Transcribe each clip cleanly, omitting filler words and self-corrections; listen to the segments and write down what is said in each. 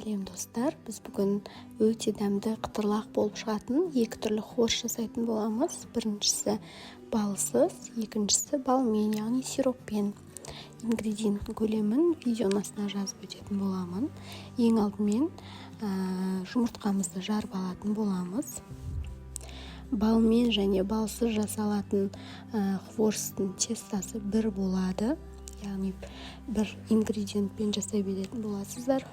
Сәлем, достар! Біз бүгін өте дәмді, қытырлақ болып шығатын екі түрлі хворост жасайтын боламыз. Біріншісі балсыз, екіншісі балмен, яғни сироппен. Ингредиенттің көлемін видеоның астына жазып өтетін боламын. Ең алдымен жұмыртқамызды жарып алатын боламыз. Балмен және балсыз жасалатын хворосттың тестосы бір болады, яғни бір ингредиентпен жасай беретін боласыздар.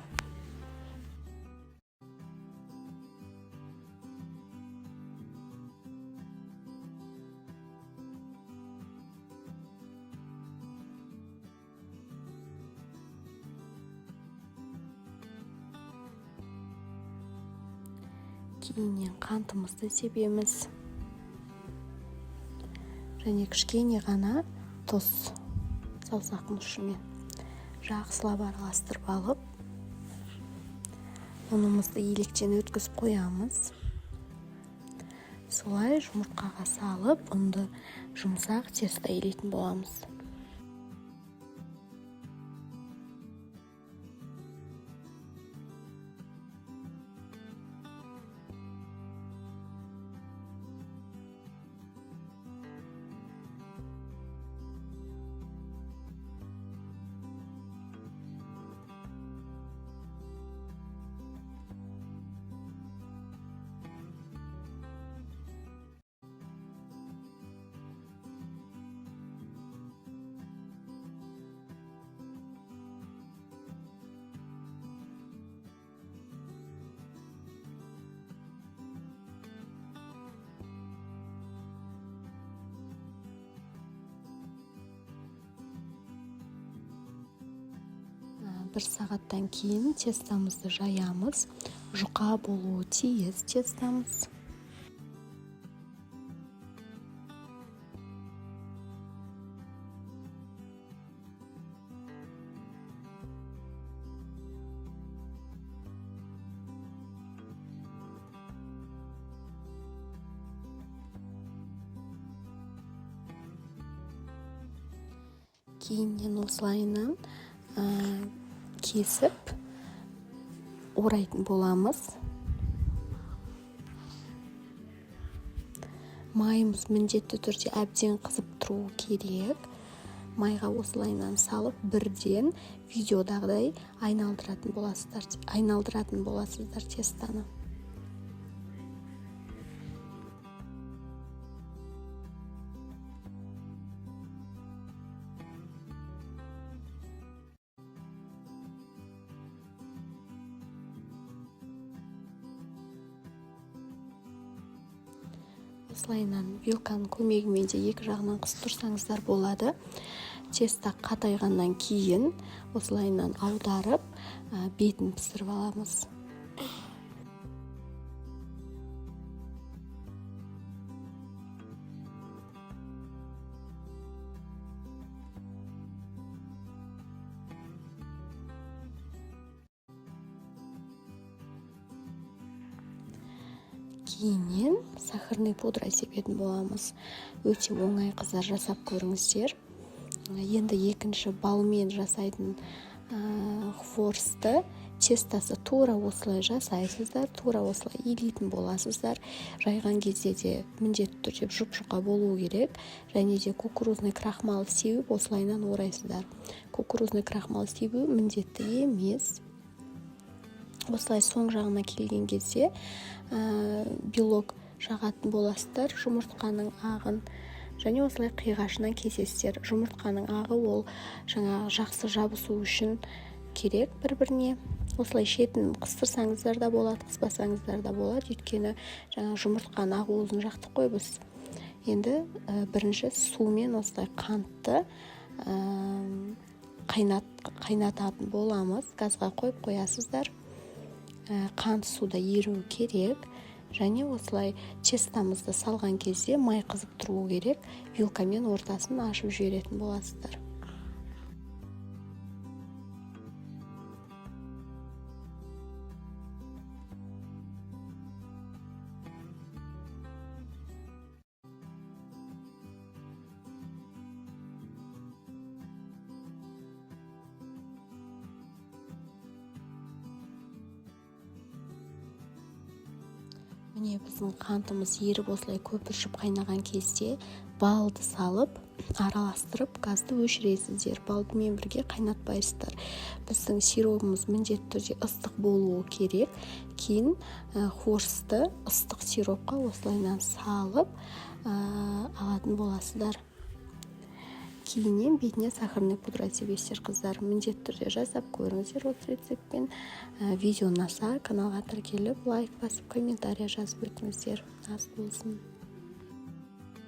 Кейіннен қантымызды себеміз және кішкене ғана тұз, саусақтың ұшымен жақсылап араластырып алып, ұнымызды електен өткізіп қоямыз. Солай жұмыртқаға салып, ұнды жұмсақ тесто илейтін боламыз. Бір сағаттан кейін тестамызды жаямыз. Жұқа болуы тиіс тестамыз. Кейіннен осылайынан кесіп орайтын боламыз. Майымыз міндетті түрде әбден қызып тұруы керек. Майға осылайынан салып, бірден видеодағыдай айналдыратын боласыздар тестаны. Осылайынан вилканың көмегімен де екі жағынан қысып тұрсаңыздар болады. Тесто қатайғаннан кейін осылайынан аударып, бетін пісіріп аламыз. Кейіннен сахарный пудра себетін боламыз. Өте оңай, қыздар, жасап көріңіздер. Енді екінші балмен жасайтын хворостты тестосы тура осылай жасайсыздар, тура осылай илейтін боласыздар. Жайған кезде де міндетті түрде жұп жұқа болуы керек. Және де кукурузный крахмал сеуіп, осылайынан орайсыздар. Кукурузный крахмал себу міндетті емес. Осылай соң жағына келген кезде белок жағатын боласыздар, жұмыртқаның ағын, және осылай қиғашынан кесесіздер. Жұмыртқаның ағы ол жаңағы жақсы жабысу үшін керек бір біріне. Осылай шетін қыстырсаңыздар да болады, қыспасаңыздар да болады, өйткені жаңа жұмыртқаның ақуызын жақтық қой біз. Енді бірінші сумен осылай қантты қайнататын боламыз. Газға қойып қоясыздар. Қант суда еруі керек. Және осылай тестомызды салған кезде май қызып тұруы керек. Вилкамен ортасын ашып жіберетін боласыздар. Міне, біздің қантымыз еріп, осылай көпіршіп қайнаған кезде балды салып, араластырып, газды өшіресіздер. Балдымен бірге қайнатпайсыздар. Біздің сиробымыз міндетті түрде ыстық болуы керек. Кейін хвостты ыстық сиропқа осылайынан салып алатын боласыздар. Кейіннен бетіне сахарный пудра себесіздер. Қыздар, міндетті түрде жасап көріңіздер осы рецептпен. Видео ұнаса, каналға тіркеліп, лайк басып, комментарий жазып өтіңіздер. Ас болсын!